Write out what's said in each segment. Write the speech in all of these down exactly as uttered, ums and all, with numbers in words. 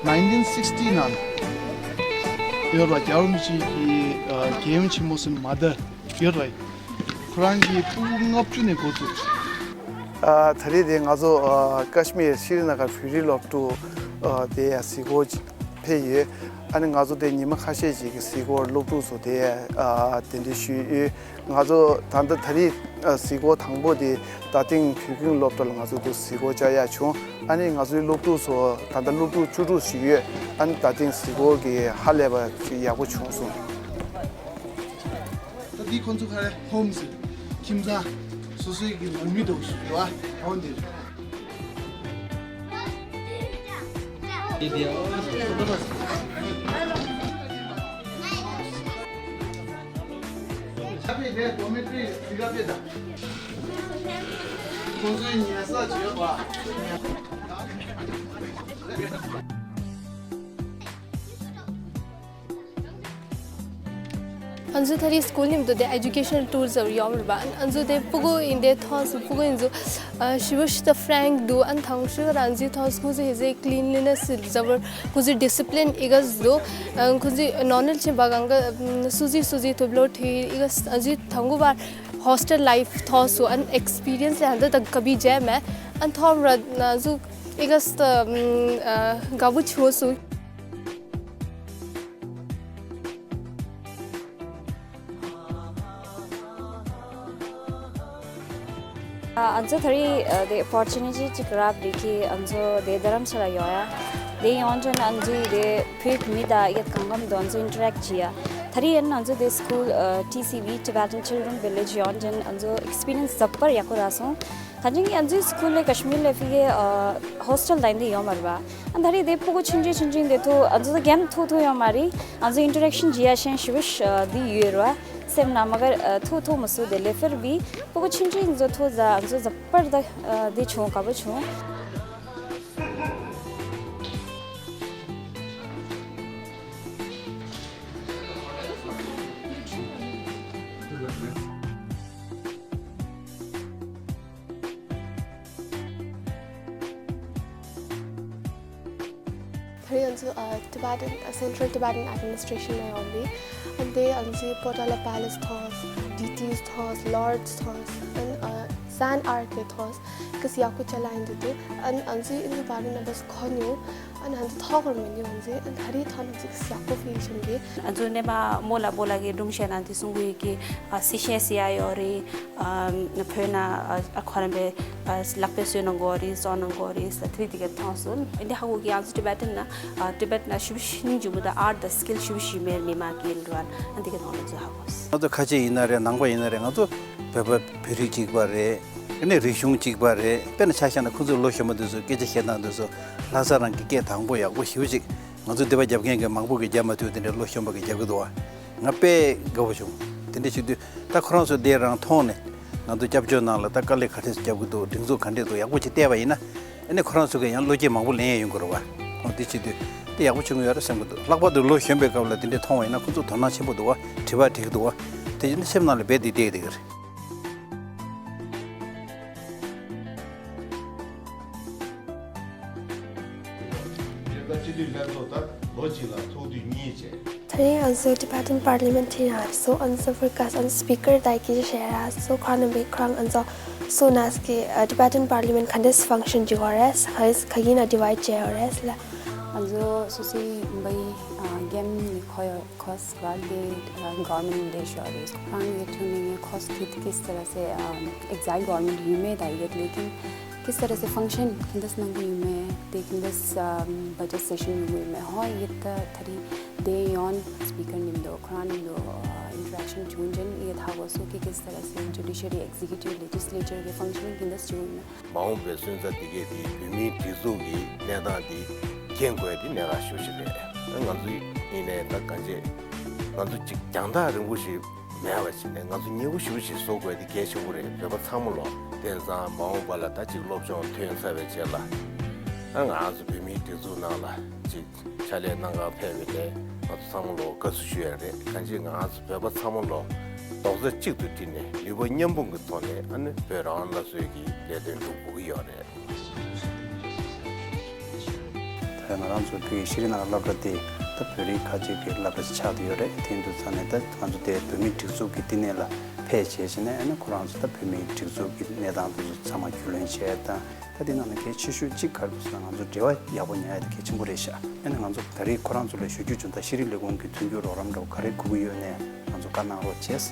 nineteen sixty ནང་ཡོད་ར། རྒྱལ་བ་རིན་པོ་ཆེ་གི་ཨ་རྒྱལ་ཡུམ་ཆེན་མོ་སི་མ་དར་ཡོད་ར། ཁོ་རང་གི་ཕྲུ་གུ་ལྔ་བཅུ་ནས་འགོ་བཙུགས། ཨ་ད་རེས་དེ་ང་ཚོ་ཨ་ཀ་ཤི་མིར་ཤྲི་ནཱ་གར་བོད་རིགས་སློབ་ཕྲུག་ཨ་དེ་ཡ་གཟིགས་སྐོར་ཅིག་ཕེབས་ཡོད། ཨ་ནི་ང་ཚོ་དེ་ཉི་མ་ཁ་ཤས་ཅིག་གི་གཟིགས་སྐོར་སློབ་ཕྲུག་ཚོ་དེ་ཡ་ཨ་གདན་འདྲེན་ཞུས་ཡོད། ང་ཚོ་ད་ལྟ་ད་རེས་ཨ་གཟིགས་སྐོར་དང་པོ་དེ་རྡ་སྟེང་བོད་ཁྱིམ་སློབ་གྲྭ་ལ་ང་ཚོ་དུ་གཟིགས་སྐོར་བཅར་ཡག་བྱུང་། ཨ་ནི་ང་ཚོའི་སློབ་ཕྲུག་ཚོ་ད་ལྟ་སློབ་ཕྲུག་བཅུ་དྲུག་ཞིག་ཡོད། ཨ་ནི་རྡ་སྟེང་གཟིགས་སྐོར་གྱི་ཧ་ལས་པ་ཅིག་ཡག་པོ་བྱུང་སོང་། ད་འདི་ཁོང་ཚོ་ག་རེ་ཧོམ་ཟེར། ཁྱིམ་ཚང་། སོ་སོའི་གི་ནང་མི་འདྲ་བོ་ཞིག་རེད་བ། ཧོམ་འདི་རེད། ཁོང་ཚོའི་ཉལ་ས་བྱེད་པ། ང་ཚོ་ད་རེས་སྐུལ་ནས་འདུག་དེ་ཨེ་ཌུ་ཀེ་ཤན་ཊུར་ཟེར་ཡོང་རེད་པ། ང་ཚོ་དེ་ཕྲུ་གུ་ཡིན་དེ་ཐོག་སུ་ཕྲུ་གུ་ཡིན་ཚོ་ཞི་བ་ཤི་ད་ཧྥ་རེང་ཀ་འདུག་ཨ་ཐང་ཤུ་ར་ང་ཚོའི་ཐོག་སུ་ཁོ་ཚོ་ཧེ་ཟེ་ཀླིན་ལི་ནེ་སི་ཟེར་བར་ཁོ་ཚོའི་ཌི་སི་པི་ལིན་ཨི་ག་འདུག་ཁོ་ཚོའི་ནོར་མལ་ཆེན་པ་གང་ག་སུ་ཟི་སུ་ཟི་ཐུབ་ལོ་ཐེ་ཨི་ག་ང་ཚོའི་ཐང་གུ་བར་ཧོ་སི་ཊེལ་ལའིཕ་ཐོག་སུ་ཨ་ཨེག་སི་པི་རི་ཡན་སི་ལ་ཧ་ད་ད་ག་བི་ཇེ་མེ་ཨ་ཐོག་ར་ང་ཚོ་ཨི་ག་ད་དགའ་བོ་བྱུང་སོང་། ཨ་ཚོ་ད་རེས་དེ་ཨོ་པོར་ཅུ་ནི་ཊི་ཅིག་རག་རེད་ཁི། ཨ་ཚོ་དེ་རྡ་རམ་ས་ལ་ཡོང་ཡ། དེ་ཡོང་ཅན་ཨ་ཚོའི་དེ་བོད་མི་དང་ཡ་གང་གམ་དུ་ཨ་ཚོ་ཨིན་ཊར་ཨེག་བྱེད་ཡ། ད་རེས་ཡན་ཨ་ཚོ་དེ་སྐུལ་ཨ་ཊི་སི་ཝི་Tibetan Children Village ཡོང་ཅན་ཨ་ཚོ་ཨེག་སི་པི་རི་ཡན་སི་ཟབ་པར་ཡག་པོ་རག་སོང་། གང་ཅན་གྱི་ཨ་ཚོའི་སྐུལ་ལས་ཀ་ཤི་མིར་ལ་ཕི་གེ་ཨ་ཧོ་སི་ཊེལ་དང་དེ་ཡོང་མ་རེད་པ། ཨ་ད་རེས་དེ་ཕྲུ་གུ་ཆུང་ཆུང་ཆུང་ཆུང་དེ་ཐུག་ཨ་ཚོ་ད་གེམ་ཐུག་ཐུག་ཡོང་མ་རེད། ཨ་ཚོ་ཨིན་ཊར་ཨེག་ཤན་བྱེད་ཡ་ཤན་ཞི་བ་ཤ་དེ་ཡོད་རེད་པ། སེམས་ནང་མ་གར་ཐུག་ཐུག་མ་སུ་དེ་ལེ་ཕར་བི་ཕྲུ་གུ་ཆུང་ཆུང་ཚོ་ཐུག་ཟ་ཨ་ཚོ་ཟབ་པར་ད་དེ་བྱུང་དགའ་པོ་བྱུང་། ད་རེས་ང་ཚོ་ཨ་Tibetan ཨ་Central Tibetan Administration ལ་ཡོང་བས། ཨ་འདི་ང་ཚོའི་པོ་ཊ་ལ་པེ་ལེ་སི་ཐོག་ཌི་ཊི་སི་ཐོག་ལོར་ཌི་སི་ཐོག་ཨ་ཨ་སན་ཨར་ཀེ་ཐོག་ཀི་སི་ཡག་པོ་ཅ་ལག་ཡིན་འདུག་དེ་ཨ་ང་ཚོའི་ཨིན་ཌི་པ་རེན་ནམ་བར་སི་ཁོ་ནུ་ཨ་ང་ཚོ་ཐོག་གར་མི་འདུག་ང་ཚོའི་ཨ་ད་རེས་ཐོག་ནང་ཚིག་ཡག་པོ་ཕིལ་བྱུང་གི། ང་ཚོ་ནས་མ་མོ་ལ་བོ་ལ་གི་སྒྲུང་བཤད་ན་དེ་གསུང་གི་ཡོད་ཀི་ཨ་སི་ཤེ་སི་ཡ་ཡོད་རེད། ཨ་བོད་ན་ཨ་ཁོ་རང་པའི་ཨ་ལག་པའི་སོན་ནང་གོ་རེད། སོན་ནང་གོ་རེད་ས་ཐུའི་དེ་ག་མཐོང་སོང་། འདི་ཧ་གོ་གི་ང་ཚོ་ཊི་བེ་ཊན་ན་ཨ་ཊི་བེ་ཊན་ན་ཞུ་ཞུ་ནིང་ཇུ་མུ་ད་ཨར་ཊི་དང་སི་ཀིལ་ཞུ་ཞུ་མེར་མི་མ་གིལ་རུ་ཨན་འདི་ག་མཐོང་ལ་ཚོ་ཧ་གོ་སོང་། ང་ཚོ་ཁ་ཆེ་ཡིན་ན་རེད། ནང་པ་ཡིན་ན་རེད། ང་ཚོ་བོད་པ་བོད་རིགས་གཅིག་པ་རེད། ཨ་ནི་རིག་གཞུང་གཅིག་པ་རེད། དཔེར་ན་ཆ་བཞག་ན་ཁོང་ཚོའི་ལོ་གཞོན་པ་འདི་ཚོ་སྐད་ཆ་བཤད་སྟངས་འདི་ཚོ་ལྷ་ས་རང་གི་སྐད་དང་པོ་ཡག་པོ་ཞེ་པོ་ཅིག་ང་ཚོ་འདི་པ་རྒྱབ་མཁན་གྱི་མང་པོ་གིས་རྒྱབ་མ་ཐུབ། དེ་འདྲའི་ལོ་གཞོན་པ་གིས་རྒྱབ་གི་འདུག་བ། ང་དཔེ་དགའ་པོ་བྱུང་། དེ་འདྲ་བྱེད་དུས་ད་ཁོ་རང་ཚོ་འདིར་རང་མཐོང་ནས་ང་ཚོ་སྐྱབས་བཅོལ་ནང་ལ་ད་དཀའ་ལས་ག་འདྲས་རྒྱབ་གི་འདུག་སྒྲིག་འཛུགས་ག་འདྲས་འདུག་ཡག་པོ་ཅིག་བལྟས་པ་ཡིན་ན། ཨ་ནི་ཁོ་རང་ཚོ་གིས་ཡང་བློ་སྐྱེད་མང་པོ་ལེན་ཡ་ཡོང་གི་རེད་བ། འོ་དེ་བྱེད་དུས་དེ་ཡག་པོ་བྱུང་གི་ཡོད་རེད་བསམ་གི་འདུག་ལྷག་པར་དུ་ལོ་གཞོན་པའི་སྐབས་ལ་དེ་འདྲས་མཐོང་བ་ཡིན་ན་ཁོ་ཚོ་དོ་སྣང་ཆེན་པོ་འདུག་བ། དྲི་བ་དྲི་གི་འདུག་བ། དེ་བྱས་ན་སེམས་ནང་ལ་རྦད་དེ་བསྡད་བསྡད་གི་རེད། སྤྱི་འཐུས་ལྷན་ཚོགས་ད་ལོ་གཅིག་ལ་ཚོགས་དུས་གཉིས་བྱས། ད་རེས་ང་ཚོ་Tibetan Parliament ཡིན་ཡ་སོ་ཨན་སོ་ཕོར་ཀ་ཨན་སི་པི་ཀར་དང་གི་ཞེ་ཡ་སོ་ཁོ་རང་ནང་པའི་ཁོ་རང་ང་ཚོ་སོ་ནས་ཀི་Tibetan Parliament ག་འདྲས་ཕང་ཤན་བྱེད་དགོས་རེད། ག་གི་ན་ཌི་ཝའིཌ་བྱས་ཡོད་རེད་ལ། ང་ཚོ་སོ་སོའི་འབའི་གེམ་ནི་ཁོ་ཡོད། ཁོས་ག་དེ་གོ་ཝར་མེན་ཊི་འདི་ཤོར་རེད། ཁོ་རང་གི་ཐུག་ནས་ངས་ཁོས་ཁྱེད་ཀྱིས་དེ་ར་སེ་ཨེག་ཛེག་གོ་ཝར་མེན་ཊི་ཡིན་མེད་ད་ཡོད་ལེ་ཀིན་ཁྱེད་དེ་ར་སེ་ཕང་ཤན་ཁྱེད་འདི་ནང་གི་ཡིན་མེད་དེ་ཁྱེད་འདི་བ་ཇེཊ་སེ་ཤན་ཡོང་གི་ཡིན་མེད་ཧོ་ཡིད་ད་ད་རེས་དེ་ཡོན་སི་པི་ཀར་ནི་འདུག་ཁོ་རང་ནི་འདུག་ཨིན་ཊར་ཨེག་ཤན་བྱུང་ཅན་ཡིད་ཧ་གོ་སོ་ཁྱེད་ཀྱིས་དེ་ར་སེ་ཇུ་ཌི་ཤ་རི་ཨེག་ཛེ་ཀུ་ཊིབ་ལེ་ཇི་སི་ལེ་ཅར་གི་ཕང་ཤན་ཁྱེད་འདི་བྱུང་ཡིན་མེད། མ་འོངས་པའི་སོན་རྩ་འདི་གས་དེ་བོད་མིའི་སྒྲིག་འཛུགས་ཀྱི་གནས་སྟངས་འདི་འགན་དགོས་དེ་གནད་འགག་ཤོས་ཤིག་རེད། ང་ཚོའི་ཡིན་ནའི་ད་གང་བྱེད། ང་ཚོ་གཅིག་རྒྱང་ཐག་རིང་པོ་ཞིག་མེད་པ་བྱས་ནས་ང་ཚོ་མཉེས་པོ་ཞེ་པོ་ཞིག་བཟོ་དགོས་དེ་གལ་ཆེན་པོ་རེད། བོད་པ་ཚང་མ་ལོ་དེང་སང་མ་འོངས་པ་ལ་ད་ཅིག་སློབ་སྦྱོང་ཐོན་ཚར་བའི་རྗེས་ལ་ཨ་ང་ཚོ་བོད་མིའི་སྒྲིག་འཛུགས་ནང་ལ་ཅིག་ཕྱག་ལས་གནང་གར་ཕེབས་པའི་ལས་ང་ཚོ་ཚང་མ་ལོ་དགའ་བསུ་ཞུ་ཡ་རེད། གང་ཅི་ང་ཚོ་བོད་པ་ཚང་མ་ལོ་རྡོག་རྩ་གཅིག་ཏུ་སྒྲིལ་ནས་ནུས་པ་མཉམ་སྤུངས་ཀྱི་ཐོག་ནས་ཨ་ནི་བོད་རང་དབང་སླར་གསོའི་གི་ལས་དོན་སྒྲུབ་དགོས་ཀྱི་ཡོད་རེད། ད་ ང་རང་ཚོ་བོད་ཀྱི་ཤེས་རིག་གནས་ཀྱི་སློབ་གྲྭ་དེ་ད་བོད་རིགས་ཁ་ཆེ་གི་སློབ་གྲྭ་ཞིག་ཆགས་བསྡད་ཡོད་རེད། དེ་ཡིན་དུས་ཙང་ནས་ད་ང་ཚོ་དེ་བོད་མིའི་སྒྲིག་འཛུགས་ཀྱི་བསྟི་གནས་ལ་ཕེབས་བྱས་བྱས་ནས་ཨ་ནི་ཁོ་རང་ཚོ་ད་བོད་མིའི་སྒྲིག་འཛུགས་ཀྱི་གནས་སྟངས་དེ་ཚོ་ཚང་མ་རྒྱུས་ལོན་བྱས་དང་། ད་དེ་ནང་ནས་གལ་ཆེ་ཤོས་གཅིག་ག་རེ་རེད་ཟེར་ན། ང་ཚོ་འབྲེལ་བ་ཡག་པོ་ཉར་ཡ་དེ་གལ་ཆེན་པོ་རེད་ཤག་ཨ་ནི་ང་ཚོ་ད་རེས་ཁོ་རང་ཚོ་ལ་ཞུ་རྒྱུ་བྱུང་། ད་ཤེས་རིག་ལས་ཁུངས་ཀྱི་མཐུན་འགྱུར་རོགས་རམ་འདྲ་བོ་ག་རེ་དགོས་ཀྱི་ཡོད་ནའི་ང་ཚོ་བཀའ་གནང་རོགས་བྱས།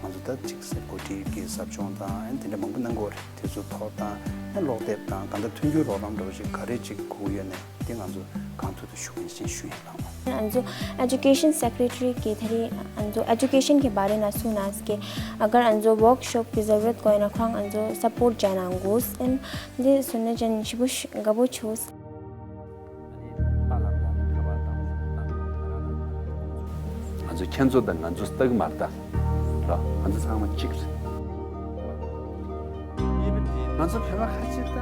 ང་ཚོ་ད་ཅིག་གོ་སྒྲིག་གི་ཟབ་སྦྱོང་དང་ཨ་ནི་དེ་འདྲ་མང་པོ་གནང་གི་ཡོད་རེད། དེ་ཚོ་ཐོག་དང་ཨ་ནི་ཀློག་དེབ་དང་གང་ལྟར་མཐུན་འགྱུར་རོགས་རམ་འདྲ་བོ་ཞིག་ག་རེ་ཅིག་དགོས་ཀྱི་ཡོད་ནའི་དེ་ང་ཚོ་གང་ཐུབ་ཐུབ་ཞུ་གི་ཡིན་ཞེས་ཞུ་ཡིན། ལགས། ཨ་ནི་ང་ཚོ་Education Secretary གིས་ད་རེས་ཨ་ནི་ང་ཚོ་Education གི་བར་ན་སུ་ན་སི་གི་ཨ་གར་ང་ཚོ་workshop གི་ཟར་རུ་རེད་དགོས་ན་ཁོ་རང་ང་ཚོ་support བྱས་གནང་དགོས། ཨ་ནི་འདི་སོང་ན་ཅན་ཞེ་པོ་དགའ་པོ་བྱུང་། ང་ཚོ་ཁྱེད་ཚོ་དང་ང་ཚོ་ལྟ་གི་མ་རེད་ད། ར། ང་ཚོ་ཚང་མ་གཅིག་རེད། ང་ཚོ་བོད་པ་ཁ་ཤས་ད་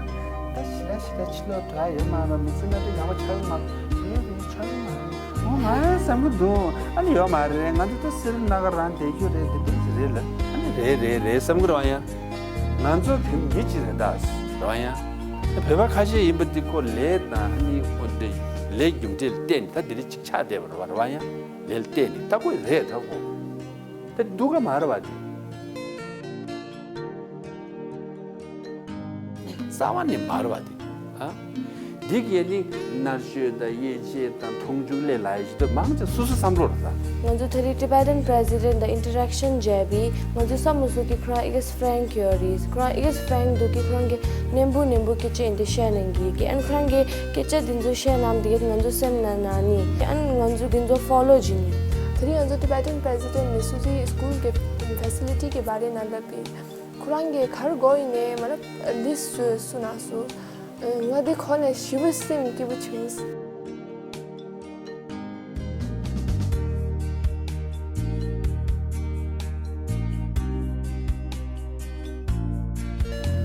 ད་ཞེ་དྲག་ཞེ་དྲག་ཕྱི་ལོགས་འགྲོ་ཡ་ཡོད་མ་རེད། མི་ཚེ་ནང་དུ་ཡག་པོ་ཆགས་ཡོད་མ་རེད། དེ་རེད་ཆགས་ཡོད་མ་རེད། འོ་ང་བསམ་གི་འདུག་ཨ་ནི་ཡོད་མ་རེད། ང་ཚོ་ད་སི་རི་ན་གར་རང་བསྡད་རྒྱུ་རེད། དེ་འདྲ་རེད་ལ། ཨ་ནི་རེད་རེད་རེད་བསམ་གི་རེད་བ། ཡང་ང་ཚོ་བོད་མི་གཅིག་རེད་ད། རེད་བ། ཡང་ད་བོད་པ་ཁ་ཤས་ཡིན་པ་འདི་ཁོ་ལས་དང་ཨ་ནི་འོ་འདྲ་ལས་རྒྱུ་འབྲས་ལ་བརྟེན་ནས་ད་འདི་རིགས་ཅིག་ཆགས་བསྡད་པ་རེད་བ། རེད་བ། ཡང་ལས་ལ་བརྟེན་ནས་ད་ཁོ་རེད་ད་ཁོ། དེ་སྡུག་ག་མ་རེད་བ་དེ། རྩ་བ་ནས་མ་རེད་བ་དེ། ཨ། འདི་གས་ནི་མནར་གཅོད་དང་དབྱེ་འབྱེད་དང་མཐོང་ཆུང་ལས་སླ་ཡ་ཞིག་འདུག་མང་ཆེ་སོ་སོ་བསམ་བློ་རེད་ད། ང་ཚོ་ད་རེས་Tibetan President དང་Interaction བྱས་པས་ང་ཚོ་བསམ་མ་སོང་གི་ཁོ་རང་ཨི་གེས་Frank ཡོད་རེད། ཁོ་རང་ཨི་གེས་Frank འདུག་གི་ཁོ་རང་གི་ནན་པོ་ནན་པོ་སྐད་ཆ་ཡིན་དེ་བཤད་གནང་གི་གི་ཨན་ཁོ་རང་གི་སྐད་ཆ་འདི་ཚོ་བཤད་གནང་དེ་གི་ང་ཚོ་སེམས་ནང་ན་ནི་ཨན་ང་ཚོ་འདི་ཚོ་follow བྱེད་ནི། ད་རེས་ང་ཚོ་Tibetan President ནས་སུ་ཟི་school གི་facility གི་བར་ན་ལབ་པའི་ཁོ་རང་གི་གར་དགོས་ཡིན་ནས་མ་ལབ་list བཟོས་སུ་ན་སུ་ང་འདི་གོ་ནས་ཞེ་པོ་སེམས་སྐྱིད་པོ་བྱུང་།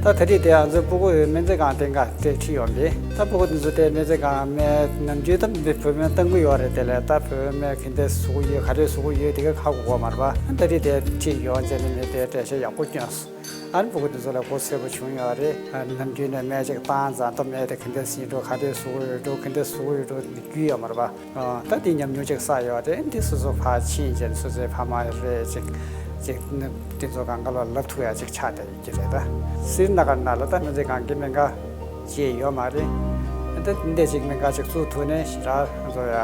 ད་ད་རེས་དེ་ང་ཚོའི་སྤུ་གུ་སྨན་རྩིས་ཁང་སྟེང་ག་དེ་ཁྲིད་ཡོང་པས། ད་སྤུ་གུ་དེ་ཚོ་དེ་སྨན་རྩིས་ཁང་མའི་ནམ་རྒྱུན་ད་མི་བོད་སྨན་བཏང་གི་ཡོད་རེད། དེ་ལས་ད་བོད་སྨན་ག་འདྲས་བཟོ་གི་ཡོད་ག་རེ་བཟོ་གི་ཡོད་དེ་ག་ཧ་གོ་གི་མ་རེད་པ། ད་རེས་དེ་ཁྲིད་ཡོང་བྱས་ནས་མི་དེ་འགྲེལ་བཤད་ཡག་པོ་བསྐྱོན་སོང་། ཨ་ནི་སྤུ་གུ་དེ་ཚོ་ལ་གོ་ཚོད་པོ་བྱུང་ཡོད་རེད། ནམ་རྒྱུན་ནས་སྨན་ཅིག་བཏང་ཙང་ད་སྨན་དེ་ག་འདྲས་ཟིན་འགྲོ་ག་འདྲས་བཟོ་གི་ཡོད་འགྲོ་ག་འདྲས་བཟོ་གི་ཡོད་འགྲོ་རྒྱུས་ཡོད་མ་རེད་པ། ད་དེ་ཉམས་མྱོང་ཅིག་བསགས་ཡོད་རེད། འདི་སོ་སོ་ཕར་ཕྱིན་བྱས་ནས་སོ་སོའི་ཕ་མ་རེད་ཅིག་ཅིག་ནི་དེ་ཚོ་གང་ག་ལ་ལབ་ཐུབ་ཡ་ཅིག་ཆགས་བསྡད་ཡོད་ཀྱི་རེད། ད་སི་རི་ན་གར་ནང་ལ་ད་སྨན་རྩིས་ཁང་གི་སྨན་ཁང་ཅིག་ཡོད་མ་རེད། ད་འདི་ཅིག་སྨན་ཁང་ཅིག་བཙུགས་ཐུབ་ནས་ཞེ་དྲག་ང་ཚོ་ཡ་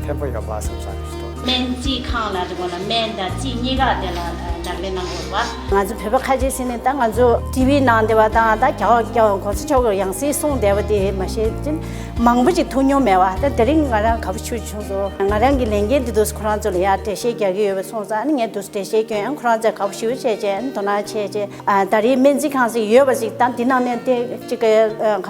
ཕན་པོ་ཡོད་པ་བསམ་ས་རེད་ཤི་ཏོ། སྨན་རྩིས་ཁང་ལ་དེ་གོ་ལ་སྨན་དང་རྩིས་གཉིས་ཀ་དེ་ལ་འདྲ་མིན་གནང་དགོས་པ། ང་ཚོ་བོད་པ་ཁ་ཆེ་ཟིན་ནས་ད་ང་ཚོ་ཊི་ཝི་ནང་བསྡད་པ་དང་ད་རྒྱ་གར་རྒྱ་གར་གོང་ས་མཆོག་གི་ཡང་སྲིད་གསུངས་བསྡད་པ་དེ་མ་ཤེས་ཅིན་མང་པོ་ཅིག་ཐུག་མྱོང་མེད་པ། ད་དེ་རིང་ང་རང་དགའ་པོ་ཞེ་པོ་བྱུང་སོང་། ང་རང་གི་ལས་འགན་དེ་དུས་ཁོ་རང་ཚོ་ལ་ཡར་འགྲེལ་བཤད་རྒྱག་གི་ཡོད་པ་སོང་ཙང་ཨ་ནི་ངས་དུས་འགྲེལ་བཤད་སྐྱོན་ཡང་ཁོ་རང་ཚོས་དགའ་པོ་ཞེ་པོ་བྱས་བྱས་ཨ་ནི་དོ་སྣང་བྱས་བྱས། ཨ་ད་རེས་སྨན་རྩིས་ཁང་ཞིག་ཡོད་པ་ཞིག་དང་འདི་ནང་ནས་དེ་ཅིག་ག་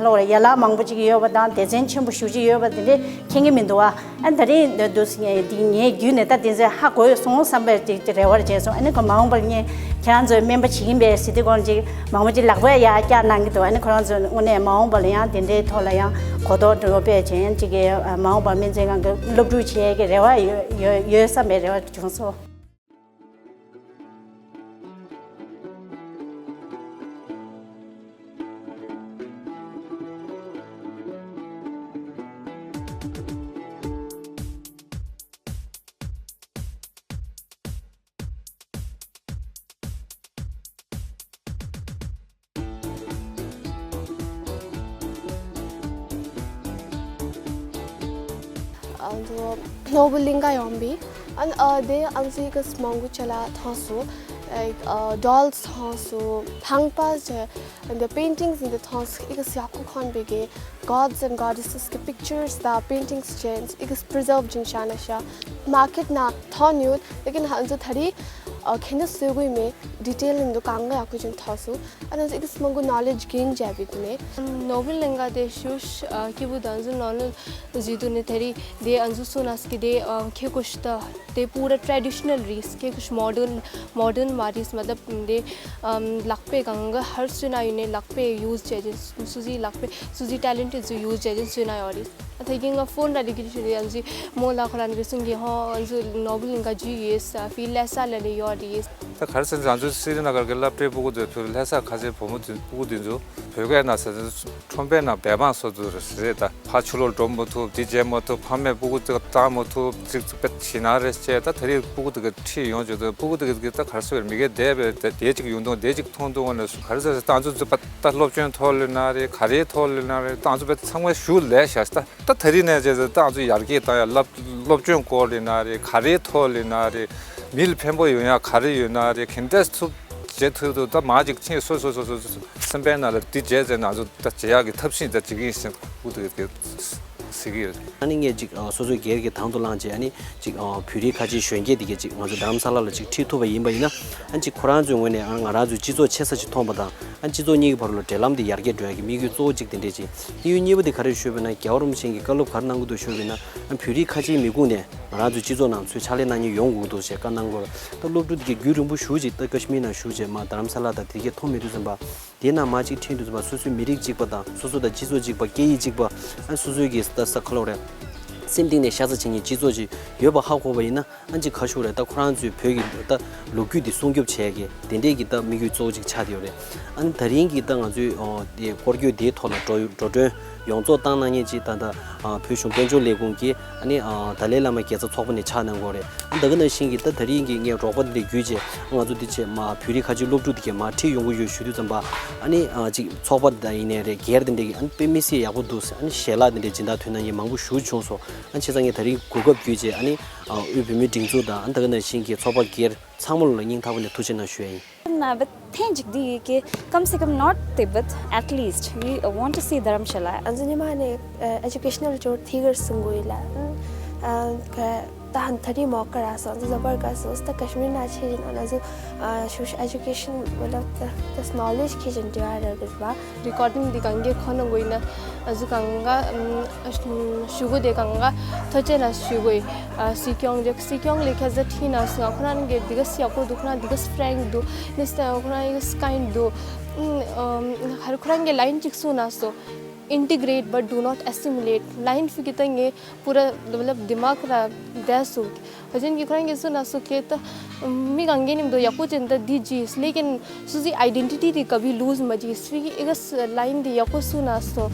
ལ་བ་ཡན་ལག་མང་པོ་ཅིག་ཡོད་པ་དང་སྡེ་ཚན་ཆེན་པོ་ཞེ་པོ་ཅིག་ཡོད་པ་དེ་འདྲས་མཁྱེན་གྱི་མི་འདུག་བ། ཨ་ད་རེས་འདི་འདུག་ངས་འདི་ངའི་བརྒྱུད་ནས་ད་དེ་ཚོ་ཧ་གོ་ཡོད་སོང་བསམ་པའི་ཅིག་རེ་བ་བྱས་སོང་། ཨ་ནི་ཁོ་མ་འོངས་པར་ངས་ཁྱེད་རང་ཚོའི་སྨན་པ་བྱེད་ཀྱིན་པའི་ཟེར་དུས་སྒང་ཅིག་མང་པོ་ཅིག་ལག་པས་ཡར་བཀྱག་གནང་གི་འདུག་ཨ་ནི་ཁོ་རང་ཚོ་དངོས་གནས་མ་འོངས་པ་ལ་ཡང་དེ་འདྲའི་ཐོག་ལ་ཡང་གོ་རྟོགས་འགྲོ་དཔེ་བྱས་ཅིག་གི་མ་འོངས་པར་སྨན་རྩིས་ཁང་གི་སློབ་ཕྲུག་བྱེད་ཀྱི་རེ་བ་ཡོད་ཡོད་ཡོད་བསམ་པའི་རེ་བ་བྱུང་སོང་། ཨ་ནོ་བེལ་གླིང་ག་ཡོང་བི། ཨན་ཨ་དེ་ཨན་སི་གི་མང་པོ་ཅ་ལག་ཐོང་སུ། ཨ་ཌོལ་སི་ཐོང་སུ། ལྷང་པ་ཅ་and the paintings in the ཐོང་སུ། ཨི་གི་སི་ཡག་པོ་ཁོན་བི་གི་gods and goddesses གི་pictures དང་paintings ཅན་ཨི་གི་preserve ཅན་ཤ་ན་ཤ། མར་ཀེཊ་ན་ཐོང་ཡོད། ལེ་ཀིན་ཧན་ཟུ་ཐ་རི་ཨ་ཁེན་ན་སུ་གུ་མེ་detail in the གང་ག་ཡག་པོ་ཅན་ཐོང་སུ། ཨ་ནི་ཨི་གི་སི་མང་པོ་knowledge gain བྱ་བི་དུ་ནེ། ནོ་བེལ་གླིང་ག་དེ་ཤུ་ཤ་ཨ་སྐྱིད་པོ་དང་ཟུ་ནོ་ལོ་ཟུ་དུ་ནེ་ཐ་རི་དེ་ཨན་ཟུ་སུ་ན་སི་གི་དེ་ཨ་ཁེ་ཀོ་ཤ་ད་དེ་པུ་ར་traditional རིས་ཁེ་ཀོ་ཤ་modern modern མ་རིས་མ་ཏབ་དེ་ཨམ་ལག་པས་གང་ག་ཧར་སུ་ན་ཡོད་ནེ་ལག་པས་ཡུ་ཛི་བྱས་ཅན་སུ་ཟི་ལག་པས་སུ་ཟི་talented ཟུ་ཡུ་ཛི་བྱས་ཅན་སུ་ན་ཡོད་རིས། ད་གིན་ང་ཕོན་ར་རེ་གི་ཞུ་རེ་ཡང་ཟི་མོ་ལ་ཁོ་རང་གི་སུང་གི་ཧོ་ཨང་ཟི་ནོ་བེལ་འགའ་ཇུ་ཡེས་ཕི་ལེ་ས་ལ་ལེ་ཡོ་རེ་ཡེས། ད་གར་སེ་ང་ཚོ་སི་རི་ན་གར་གི་སློབ་གྲྭའི་སྤུ་གུ་དེ་ཕུ་ལྷ་ས་ཁ་ཆེ་བུ་མོ་དེ་སྤུ་གུ་དེ་ཚོ་བོད་སྐད་ན་ཟེར་ཁྲོམ་པའི་ནང་བེ་བང་སོ་དུ་རེད་ད། ཕ་ཆུ་ལོག་འགྲོ་མ་ཐུབ་དེ་བྱེད་མ་ཐུབ་ཕ་མས་སྤུ་གུ་དེ་བཏང་མ་ཐུབ་ཅིག་ཅིག་པེ་ཤི་ན་རེ་བྱས། ད་ད་རེས་སྤུ་གུ་དེ་གི་ཁྲིད་ཡོང་བྱས་ད་སྤུ་གུ་དེ་གི་ད་གར་སེ་བའི་མི་གེ་དེ་བས་དེ་ཅིག་ཡོང་དུང་དེ་ཅིག་མཐོང་དུང་ནས་གར་སེ་ད་ང་ཚོ་ད་སློབ་སྦྱོང་ཐོག་ལ་ན་རེ་ག་རེའི་ཐོག་ལ་ན་རེ་ད་ང་ཚོ་བས་ཚང་མ་ཞུ་ལས་བཞག་ད། ད་ད་རིང་ནས་བྱས་ཙང་ད་ང་ཚོ་ཡར་རྒྱས་བཏང་ཡ་སློབ་སློབ་སྦྱོང་སྐོར་ལ་ན་རེ་ག་རེའི་ཐོག་ལ་ན་རེ་མི་ལ་ཕན་པོ་ཡོང་ཡ་ག་རེ་ཡོད་ན་རེ་གན་ཏེས་ཐུབ་བྱེད་ཐུབ་ཐུབ་ད་མ་ཅིག་ཆེད་སོ་སོ་སོ་སོ་སོ་སེམས་པའི་ནང་ལ་འདི་བྱས་ཙང་ང་ཚོ་ད་བྱེད་ཡག་གི་ཐབས་ཤེས་ད་བྱེད་ཀྱི་ཡིན་ཟེར་ཁུ་ཐུག་གི་ཟེར་གྱི་ཡོད། ཨ་ནི་ངས་ཅིག་ཨ་སོ་སོའི་སྒེར་གྱི་དང་དུ་བླངས་བྱས་ཨ་ནི་ཅིག་ཨ་བོད་རིགས་ཁ་ཆེའི་གཞོན་སྐྱེས་འདི་གས་ཅིག་ང་ཚོ་རྡ་རམ་ས་ལ་ལ་ཅིག་ཁྲིད་ཐུབ་པ་ཡིན་པ་ཡིན་ན་ཨ་ནི་ཅིག་ཁོ་རང་ཚོའི་ངོས་ནས་ཨ་ང་རང་ཚོའི་སྤྱི་ཚོགས་ཆེ་ས་ཅིག་མཐོང་པ་དང་། ཨ་སྤྱི་ཚོགས་གཉིས་ཀྱི་བར་ལ་འབྲེལ་ལམ་དེ་ཡར་རྒྱས་འགྲོ་ཡག་གི་དམིགས་ཡུལ་གཙོ་བོ་གཅིག་དེ་འདྲས་ཅིག་དམིགས་ཡུལ་གཉིས་པ་དེ་ག་རེ་ཞུས་པ་ན་རྒྱལ་བ་རིན་པོ་ཆེ་གིས་བཀའ་སློབ་ག་རེ་གནང་གི་འདུག་ཞུས་པ་ཡིན་ན། ཨ་བོད་རིགས་ཁ་ཆེའི་མི་ཁུངས་ནས་ང་རང་ཚོའི་སྤྱི་ཚོགས་ནང་ཚུར་ཕྱག་ལས་གནང་མཁན་ཡོང་དགོས་ཀྱི་འདུག་ཅེས་བཀའ་གནང་གི་ཡོད་རེད། ད་སློབ་ཕྲུག་དེ་གས་རྒྱུན་རིང་པོ་བཞུགས་ཅིག་ད་ཀ་ཤི་མིར་ནང་བཞུགས་བྱས་མར་རྡ་རམ་ས་ལ་དང་དེ་གས་མཐོང་མི་འདུག་ཙམ་པ། དེ་ནང་མར་ཅིག་ཁྲིད་འདུག་ཙམ་པ་སོ་སོའི་མི་རིགས་གཅིག་པ་དང་སོ་སོ་དང་སྤྱི་ཚོགས་གཅིག་པ་སྐད་ཡིག་གཅིག་པ། ཨ་སོ་སོའི་གི་ད་ས་ཁ་ལོ་རེད། སེམས་གཏིང་ནས་ཤ་ཚ་བྱེད་མཁན་སྤྱི་ཚོགས་ཅིག་ཡོད་པ་ཧ་གོ་བ་ཡིན་ན། ཨ་ཅིག་ཁ་ཤུགས་རེད། ད་ཁོ་རང་ཚོའི་བོད་ཀྱི་ད་ལོ་རྒྱུས་འདི་སྲུང་སྐྱོབ་བྱེད་ཡ་གི་དེ་འདྲས་ཀྱི་ད་དམིགས་ཡུལ་གཙོ་བོ་ཅིག་ཆགས་བསྡད་ཡོད་རེད། ཨ་ནི་ད་རིང་གི་ད་ང་ཚོའི་ཨོ་དེ་སྐོར་སྐྱོད་དེའི་ཐོག་ལ་འགྲོ་འགྲོ་གྲོན་ཡོངས་རྫོགས་བཏང་གནང་མཁན་ཅིག་ད་ད་ཨ་བོད་གཞུང་དཔལ་འབྱོར་ལས་ཁུངས་ཀྱི་ཨ་ནི་ཨ་ཏཱ་ལའི་བླ་མ་དགེ་རྩ་ཚོགས་པ་ནས་ཆགས་གནང་གི་ཡོད་རེད། ཨ་ད་ག་ནང་བཞིན་གྱི་ད་ད་རིང་གི་ངས་རོགས་པ་འདི་འདྲས་བརྒྱུད་བྱས་ང་ཚོ་འདི་བྱས་མ་བོད་རིགས་ཁ་ཆེའི་སློབ་ཕྲུག་འདི་གས་མ་ཁྲིད་ཡོང་གི་ཡོད་ཞུ་དུས་ཙམ་པ། ཨ་ནི་ཨ་ཅིག་ཚོགས་པ་འདི་ཡིན་ནའི་རེད་སྒེར་འདི་འདྲས་ཀྱི་ཨ་ནི་དཔེ་མི་སྲིད་ཡག་པོ་འདུག་ཨ་ནི་ཞལ་ལག་འདི་འདྲས་སྦྱིན་བདག་ཐོན་གནང་མཁན་མང་པོ་ཞེ་པོ་བྱུང་སོང་། ཨ་བྱས་ཙང་ངས་ད་རིང་གོ་སྐབས་བརྒྱུད་བྱས་ཨ་ནི། དབུས་བོད་མིའི་སྒྲིག་འཛུགས་དང་ཨ་ནི་ད་ག་ནང་བཞིན་གྱི་ཚོགས་པ་སྒེར་ཚང་མ་ལ་སྙིང་ཐག་པ་ནས་ཐུགས་རྗེ་གནང་ཞུ་ཡ་ཡིན། ན་བ་ཐེན་ཅིག་དེ་ཡི་གེ་ཀམ་སེ་ཀམ་not Tibet, at least we want to see Dharamshala. ཨ་ཛི་ཉི་མ་ནས་ཨེ་ཇུ་ཀེ་ཤ་ནལ་ཊུར་ཐིགར་སུང་གོ་ཡི་ལ། ཨ་ད་ཧན་ཐ་རི་མོ་ཀ་ར་སོང་ཛ་བར་ག་སོང་སྟ་ཀ་ཤ་མིར་ན་ཆེ་ཡིན་ཨ་ན་ཛུ་ཨ་ཤུ་ཨེ་ཇུ་ཀེ་ཤན་ཝེ་ལ་ཏ་ཏ་ནོ་ལེཇ་ཁེ་ཅན་དྲི་བ་ར་གི་བ། རི་ཀོར་ཌིང་འདི་གང་གའི་ཁོ་ན་དགོས་ཡིན་ན་ཨ་ཟུ་གང་ག་ཨམ་ཨ་ཞུ་གོ་དེ་གང་ག་ཐོ་ཅེ་ན་ཞུ་གོ་ཡི། ཨ་སི་ཀྱོང་རེ་སི་ཀྱོང་ལེ་ཁ་ཟ་ཁྲི་ན་སུ་ང་ཁོ་རང་གི་དི་ག་སི་ཡག་པོ་འདུག་ཁོ་རང་དི་ག་སི་ཕྲེང་འདུག་ནི་སི་ཁོ་རང་གི་སི་ཀའིན་འདུག་ཨམ་ཧ་ར་ཁོ་རང་གི་ལ་ཡིན་ཅིག་སུ་ན་སོ། Integrate but do not assimilate. ལ་ཡིན་ཕི་གི་ད་ངའི་པུ་ར་ལབ་ལབ་དི་མག་ར་དེ་སུ། ཧ་ཅན་གྱི་ཁོ་རང་གི་སུ་ན་སུ་ཁེ་ད་མི་གང་གི་ནིམ་དུ་ཡག་པོ་ཅན་ད་དི་ཇིས་ལེ་ཀིན་སུ་ཟི་ཨའི་ཌེན་ཊི་ཊི་དི་ཀ་བི་ལུ་ཟི་མ་ཇིས་ཕི་གི་ཨི་ག་སི་ལ་ཡིན་དི་ཡག་པོ་སུ་ན་སོ།